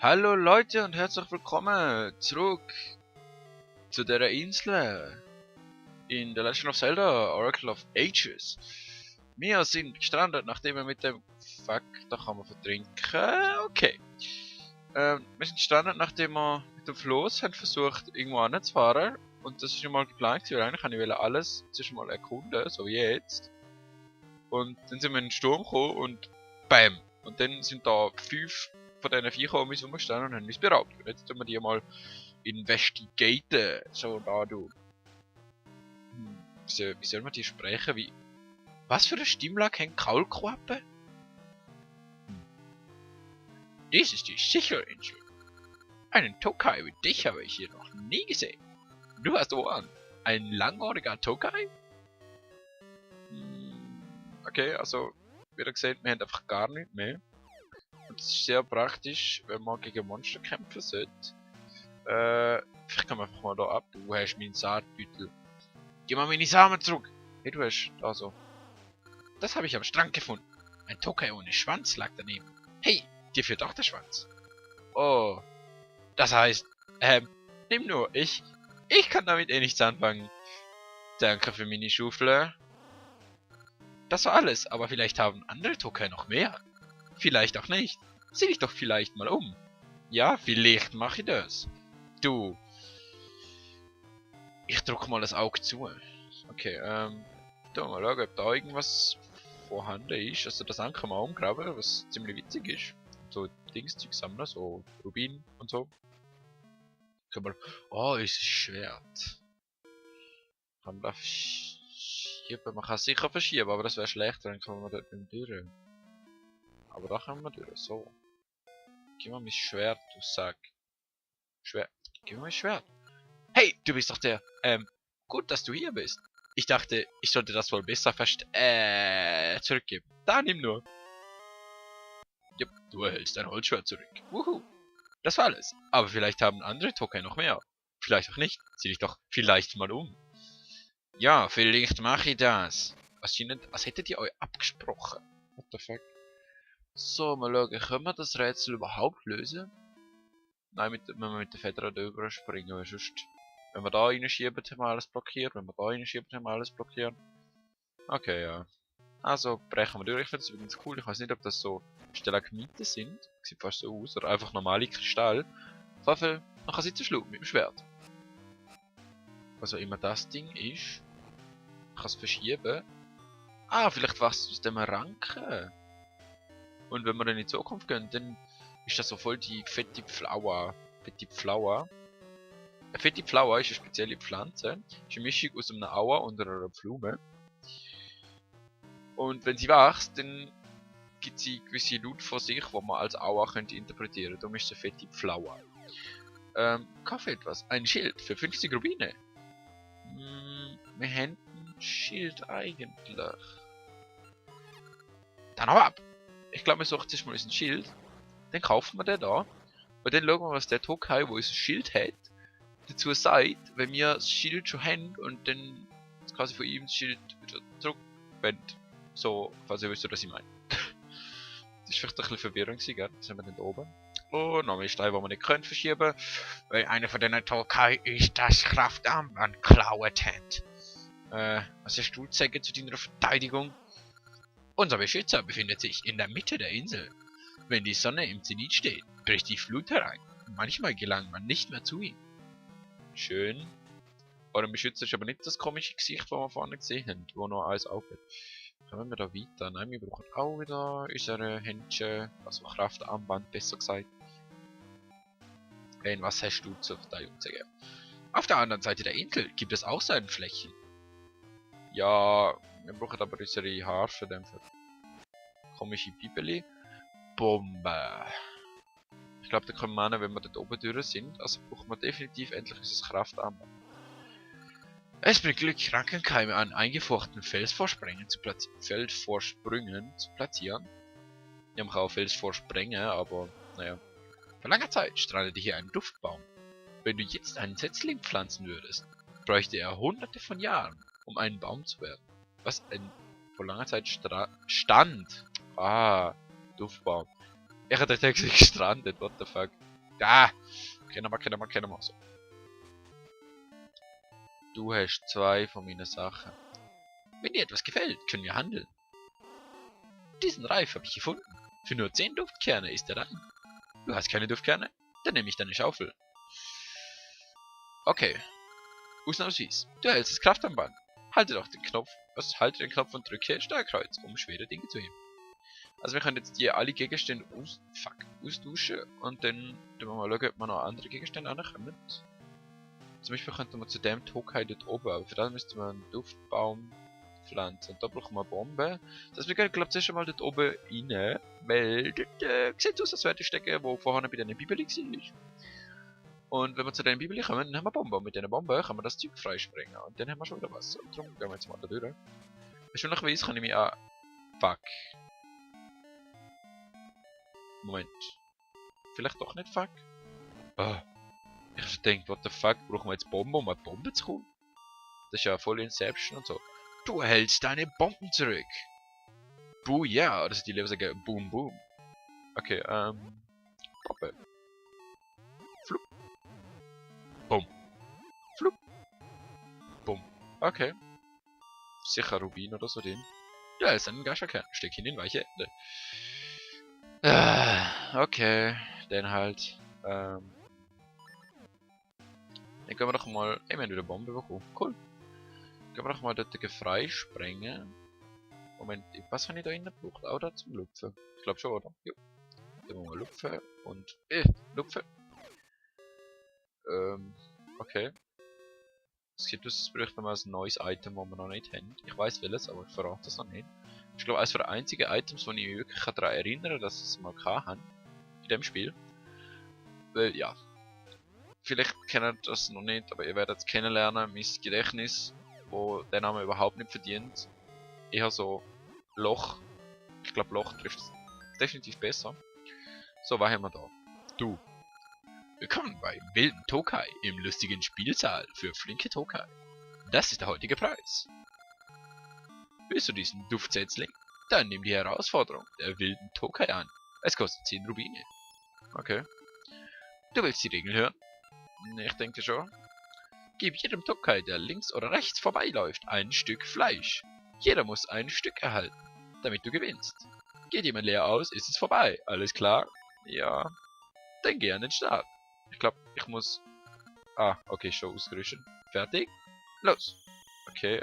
Hallo Leute und herzlich willkommen zurück zu der Insel in The Legend of Zelda Oracle of Ages. Wir sind gestrandet, nachdem wir mit dem... Fuck, da kann man vertrinken. Okay. Wir sind gestrandet, nachdem wir mit dem Floß haben versucht, irgendwo anzufahren. Und das ist schon mal geplant, weil eigentlich wollte ich alles zuerst mal erkunden, so wie jetzt. Und dann sind wir in den Sturm gekommen und BAM! Und dann sind da 5 von diesen Viechern um uns rumgestanden und haben uns beraubt. Und jetzt tun wir die mal investigaten. So, da du. Wie soll man die sprechen? Was für eine Stimmlage haben Kaulquappen? Dies ist die sichere Insel. Einen Tokai wie dich habe ich hier noch nie gesehen. Du hast Ohren. Ein langohriger Tokai? Okay, also, wie gesagt, wir haben einfach gar nichts mehr. Und das ist sehr praktisch, wenn man gegen Monster kämpfen sollte. Vielleicht können wir einfach mal da ab. Du hast meinen Saatbüttel. Gib mal meine Samen zurück. Hey, du hast da so. Das habe ich am Strand gefunden. Ein Tokai ohne Schwanz lag daneben. Hey, dir fehlt auch der Schwanz. Oh, das heißt, nimm nur. Ich kann damit eh nichts anfangen. Danke für meine Schufeln. Das war alles, aber vielleicht haben andere Tokai noch mehr. Vielleicht auch nicht. Sieh dich doch vielleicht mal um. Ja, vielleicht mache ich das. Du. Ich drück mal das Auge zu. Okay, da mal schauen, ob da irgendwas vorhanden ist. Also das Anker mal umgraben, was ziemlich witzig ist. So Dingszeug sammeln, so Rubin und so. Können wir... Oh, ist ein Schwert. Kann man verschieben? Man kann sicher verschieben, aber das wäre schlecht, dann kommen wir dort nicht durch. Aber da kommen wir durch, so. Gib mir mein Schwert, du Sack. Schwert. Gib mir mein Schwert. Hey, du bist doch der, gut, dass du hier bist. Ich dachte, ich sollte das wohl besser zurückgeben. Da, nimm nur. Jupp, du erhältst dein Holzschwert zurück. Wuhu. Das war alles. Aber vielleicht haben andere Tokai noch mehr. Vielleicht auch nicht. Sieh dich doch vielleicht mal um. Ja, vielleicht mache ich das. Was hättet ihr euch abgesprochen? What the fuck? So, mal schauen, können wir das Rätsel überhaupt lösen? Nein, wenn wir mit der Feder drüber springen, weil sonst... Wenn wir da reinschieben, haben wir alles blockiert. Wenn wir da reinschieben, haben wir alles blockiert. Okay, ja. Also brechen wir durch. Ich finde das übrigens cool. Ich weiß nicht, ob das so Stalagmite sind. Sieht fast so aus. Oder einfach normale Kristall. Auf jeden Fall, man kann sie zerschlagen mit dem Schwert. Was auch immer das Ding ist. Ich kann es verschieben. Ah, vielleicht was aus dem Ranken. Und wenn wir dann in die Zukunft gehen, dann ist das so voll die fette Flower. Fette Flower. Eine fette Flower ist eine spezielle Pflanze. Ist eine Mischung aus einer Auer und einer Blume. Und wenn sie wächst, dann gibt sie gewisse Laute von sich, die man als Auer könnte interpretieren. Darum ist es eine fette Flower. Kaffee etwas. Ein Schild für 50 Rubine. Wir haben ein Schild eigentlich. Dann aber ab! Ich glaube, wir suchen zuerst mal ein Schild. Dann kaufen wir den da. Und dann schauen wir, was der Tokai, wo unser Schild hat, dazu sagt, wenn wir das Schild schon haben und dann quasi von ihm das Schild wieder zurückwendet. So, falls ihr wisst, was ich meine. Das ist vielleicht ein bisschen verwirrend gewesen, gell? Sind wir denn da oben? Oh, noch mehr Steine, die wir nicht können verschieben. Weil einer von den Tokai ist das Kraftarmband geklaut hat. Was hast du zu sagen zu deiner Verteidigung? Unser Beschützer befindet sich in der Mitte der Insel. Wenn die Sonne im Zenit steht, bricht die Flut herein. Manchmal gelangt man nicht mehr zu ihm. Schön. Eurem Beschützer ist aber nicht das komische Gesicht, das wir vorne gesehen haben, wo noch alles Auge hat. Kommen wir da weiter? Nein, wir brauchen auch wieder unsere Händchen, also Kraftarmband, besser gesagt. Was hast du zur Verteidigung zu sagen? Auf der anderen Seite der Insel gibt es auch seine Flächen. Ja, wir brauchen aber unsere Harfendämpfer. Komische Bibeli. Bombe. Ich glaube, da können wir hin, wenn wir dort oben durch sind. Also brauchen wir definitiv endlich unser Kraftarmband. Es bringt Glück, Rankenkeime an eingefochtenen Felsvorsprüngen zu platzieren. Ja, man kann auch Felsvorsprengen, aber naja. Vor langer Zeit strahlte hier ein Duftbaum. Wenn du jetzt einen Setzling pflanzen würdest, bräuchte er hunderte von Jahren, um ein Baum zu werden. Was ein vor langer Zeit stand. Ah, Duftbaum. Ich hatte den gestrandet, what the fuck. Ah! Kennen wir. So. Du hast 2 von meinen Sachen. Wenn dir etwas gefällt, können wir handeln. Diesen Reif habe ich gefunden. Für nur 10 Duftkerne ist er rein. Du hast keine Duftkerne? Dann nehme ich deine Schaufel. Okay. Ausnahmsweise. Du hältst das Kraftarmband. Halte den Knopf und drücke Steuerkreuz, um schwere Dinge zu heben. Also wir können jetzt hier alle Gegenstände austauschen und dann wir mal schauen, ob wir noch andere Gegenstände ankommen. Zum Beispiel könnten wir zu dem Tokai dort oben, aber für das müssten wir einen Duftbaum pflanzen. Und da brauchen wir Bomben. Das heißt, wir gehen, glaube ich, zuerst mal dort oben rein, weil dort sieht aus, als wäre die Stecke, wo vorne bei den Bibel war. Und wenn wir zu den Bibel kommen, dann haben wir Bomben. Und mit diesen Bomben kann man das Zeug freisprengen. Und dann haben wir schon wieder was. Und darum gehen wir jetzt mal da durch. Wahrscheinlich kann ich mich an... Fuck. Moment. Vielleicht doch nicht fuck? Ah. Ich hab gedacht, what the fuck, brauchen wir jetzt Bomben, um eine Bombe zu kommen? Das ist ja voll Inception und so. Du hältst deine Bomben zurück! Boo, ja, oder die lieber sagen, boom, boom. Okay, Bombe. Flup. Boom. Flup. Boom. Okay. Sicher Rubin oder so den. Ja, ist ein Gaschakern. Steck ihn in weiche Ende. Okay, dann halt, dann gehen wir doch mal, wir haben wieder Bombe bekommen, cool. Gehen wir doch mal dort freisprengen. Moment, was habe ich da innen gebraucht? Auch da zum Lupfen? Ich glaube schon, oder? Jo. Dann wollen wir lupfen und, lupfen. Okay. Es gibt uns, bräuchten wir ein neues Item, das wir noch nicht haben. Ich weiß welches, aber ich verrate es noch nicht. Ich glaube, eines der einzigen Items, wo ich mich wirklich daran erinnere, dass ich es mal hatte. In dem Spiel. Weil, ja. Vielleicht kennt ihr das noch nicht, aber ihr werdet es kennenlernen. Mein Gedächtnis, wo der Name überhaupt nicht verdient. Eher so Loch. Ich glaube, Loch trifft es definitiv besser. So, was haben wir da? Du. Willkommen bei Wilden Tokai im lustigen Spielsaal für flinke Tokai. Das ist der heutige Preis. Willst du diesen Duftsetzling? Dann nimm die Herausforderung der wilden Tokai an. Es kostet 10 Rubine. Okay. Du willst die Regeln hören? Ich denke schon. Gib jedem Tokai, der links oder rechts vorbeiläuft, ein Stück Fleisch. Jeder muss ein Stück erhalten, damit du gewinnst. Geht jemand leer aus, ist es vorbei. Alles klar? Ja. Dann geh an den Start. Ich glaube, ich muss... Ah, okay, schon ausgerüstet. Fertig? Los! Okay,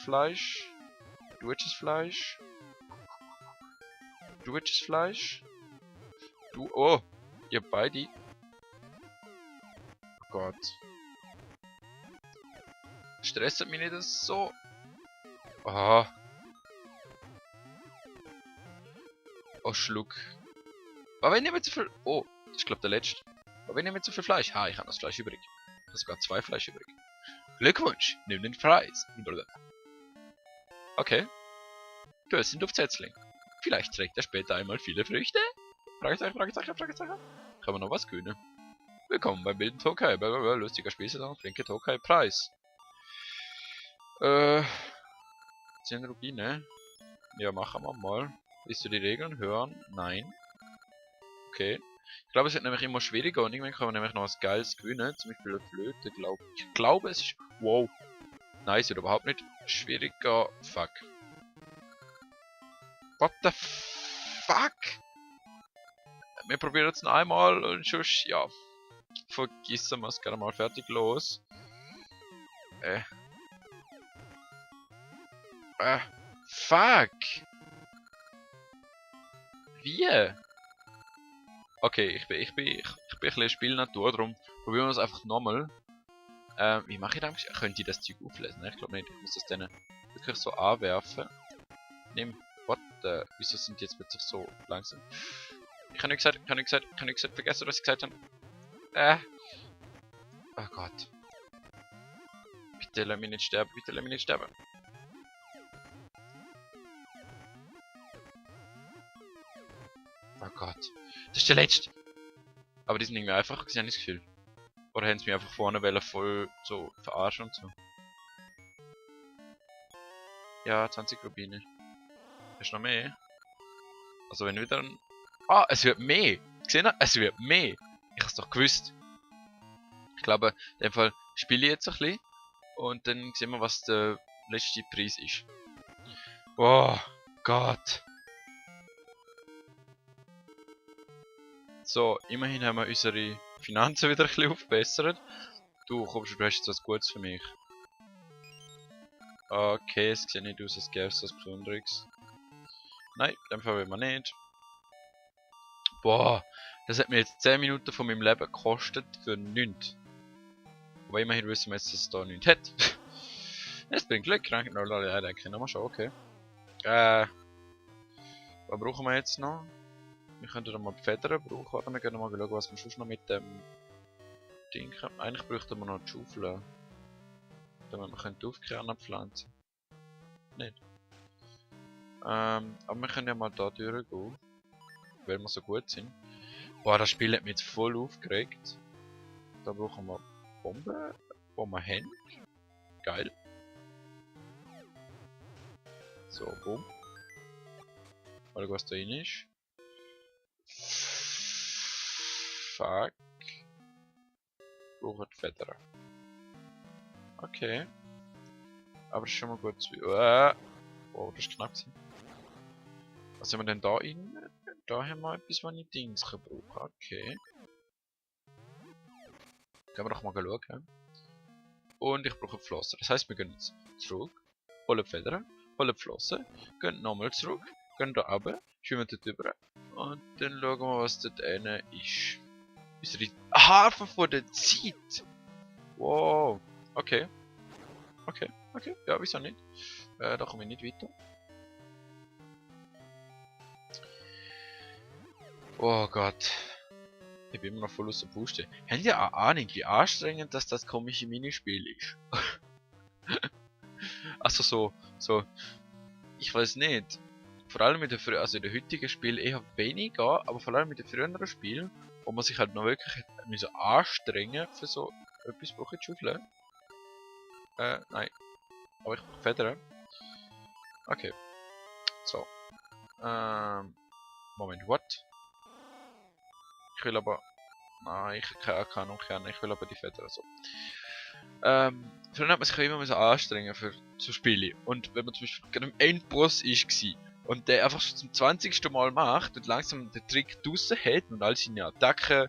Fleisch. Fleisch. Fleisch. Du... Oh! Ihr beide... Oh Gott. Stresst mich nicht das so... Oh. Oh, Schluck. Aber wenn ihr mit zu viel... Oh, das ist glaube der letzte. Aber wenn ihr mit zu viel Fleisch... Ha, ich habe das Fleisch übrig. Ich habe sogar 2 Fleisch übrig. Glückwunsch, nimm den Preis. Okay. Du hast den Duftsetzling. Vielleicht trägt er später einmal viele Früchte? Fragezeichen. Kann man noch was gewinnen? Willkommen beim wilden Tokai. Lustiger Spielsaison, flinke Tokai, Preis. 10 Rubine. Ja, machen wir mal. Willst du die Regeln hören? Nein. Okay. Ich glaube, es wird nämlich immer schwieriger und irgendwann kann man nämlich noch was Geiles gewinnen. Zum Beispiel eine Flöte, glaube ich. Ich glaube, es ist... Wow. Nein, es wird überhaupt nicht schwieriger. Fuck. What the fuck? Wir probieren jetzt noch einmal und schon, ja. Vergissen wir es gerade mal fertig los. Fuck. Wie? Okay, ich bin ein bisschen Spielnatur, darum probieren wir es einfach nochmal. Wie mache ich das? Könnte ich das Zeug auflesen? Ich glaube nicht, ich muss das dann wirklich so anwerfen. Nimm, what the, wieso sind die jetzt plötzlich so langsam? Ich habe nicht gesagt, vergessen, was ich gesagt habe. Oh Gott. Bitte lass mich nicht sterben, Oh Gott. Das ist der letzte. Aber die sind irgendwie einfach, habe ich das Gefühl. Oder haben sie mich einfach vorne voll so verarschen und so. Ja, 20 Rubine. Hast du noch mehr? Also wenn wieder ein... Ah, es wird mehr! Gesehen ihr? Es wird mehr! Ich hab's doch gewusst. Ich glaube, in dem Fall spiele ich jetzt ein bisschen. Und dann sehen wir, was der letzte Preis ist. Oh Gott! So, immerhin haben wir unsere Finanzen wieder ein bisschen aufgebessert. Du kommst, du hast jetzt was Gutes für mich. Okay, es sieht nicht aus, als gäbe es was Besonderes. Nein, in dem Fall will man nicht. Boah, das hat mir jetzt 10 Minuten von meinem Leben gekostet für nichts. Aber immerhin wissen wir jetzt, dass es da nichts hat. Jetzt bin ich Glück, ja, denke ich nochmal schon, okay. Was brauchen wir jetzt noch? Wir könnten noch mal die Federn brauchen, oder wir können mal schauen, was wir sonst noch mit dem Ding haben. Eigentlich bräuchten wir noch die Schaufel, damit wir die Aufkerne pflanzen. Nicht. Aber wir können ja mal da durchgehen, weil wir so gut sind. Boah, das Spiel hat mich jetzt voll aufgeregt. Da brauchen wir Bomben, die wir haben. Geil. So, boom. Mal schauen, was da drin ist. Fuck. Brauchen die Federn. Okay. Aber das ist schon mal gut zu... Oh, das ist knapp. Was haben wir denn da rein? Da haben wir etwas, was ich Dings brauchen. Okay. Können wir doch mal schauen. Und ich brauche Flossen. Das heisst, wir gehen jetzt zurück, holen die Federn, holen die Flossen, gehen nochmal zurück, gehen da runter, schwimmen dort rüber und dann schauen wir, was dort innen ist. Unsere Harfe von der Zeit! Wow! Okay. Okay, okay. Ja, wieso nicht? Da komme ich nicht weiter. Oh Gott. Ich bin immer noch voll aus der Puste. Habt ihr eine Ahnung, wie anstrengend das komische Minispiel ist? Also so, ich weiß nicht. Vor allem mit den also in den heutigen Spielen eher weniger, aber vor allem mit den früheren Spielen, wo man sich halt noch wirklich müssen anstrengen für so etwas brauche ich Schaufel. Nein. Aber ich brauche Federn. Okay. So. Moment, what? Ich will aber... Nein, ich kann noch kennen. Ich will aber die Federn so. Früher hat man sich immer anstrengen für so Spiele. Und wenn man zum Beispiel gerade im Endboss war und der einfach schon zum 20. Mal macht und langsam den Trick draussen hat und all seine Attacken,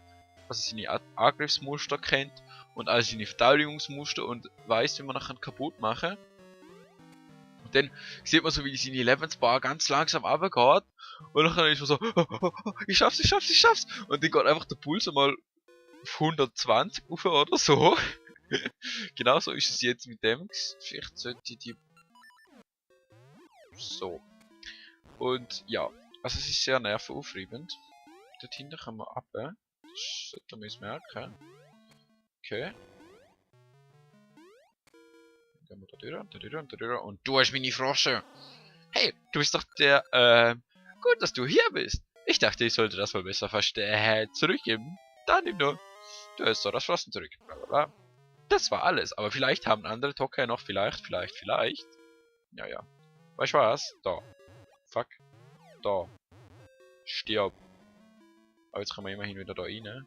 also seine Angriffsmuster kennt und all seine Verteidigungsmuster und weiß, wie man nachher kaputt machen. Und dann sieht man so, wie seine Lebensbar ganz langsam runtergeht. Und dann ist man so, ich schaff's. Und dann geht einfach der Puls einmal auf 120 auf oder so. Genauso ist es jetzt mit dem. Vielleicht sollte die... So. Und ja, also es ist sehr nervenaufreibend. Dort hinten kann man ab. Das sollte man uns merken. Okay. Dann gehen wir da durch. Und du hast meine Frosche. Hey, du bist doch der, gut, dass du hier bist. Ich dachte, ich sollte das wohl besser zurückgeben. Dann nimm nur. Du hast doch das Flossen zurück. Blablabla. Das war alles. Aber vielleicht haben andere Tocker noch vielleicht. Ja. Weißt du was? Da. Fuck. Da. Stirb. Aber jetzt kommen wir immerhin wieder da rein.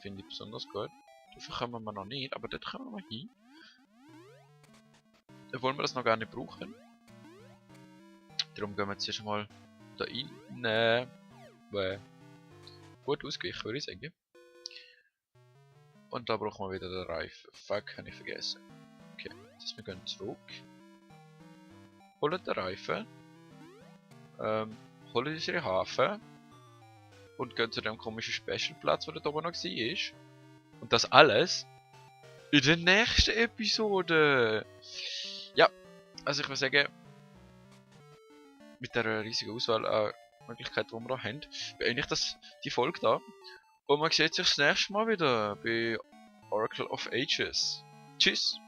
Finde ich besonders gut. Dafür kommen wir noch nicht, aber dort kommen wir mal hin. Da wollen wir das noch gar nicht brauchen. Darum gehen wir jetzt erst mal da rein. Gut ausgewichen, würde ich sagen. Und da brauchen wir wieder den Reifen. Fuck, habe ich vergessen. Okay, wir gehen zurück. Holen den Reifen. Holen unsere Hafen. Und gehen zu dem komischen Special-Platz, der da oben noch war. Und das alles in der nächsten Episode. Ja, also ich würde sagen, mit der riesigen Auswahl an Möglichkeiten, die wir da haben, beende ich die Folge da. Und man sieht sich das nächste Mal wieder bei Oracle of Ages. Tschüss!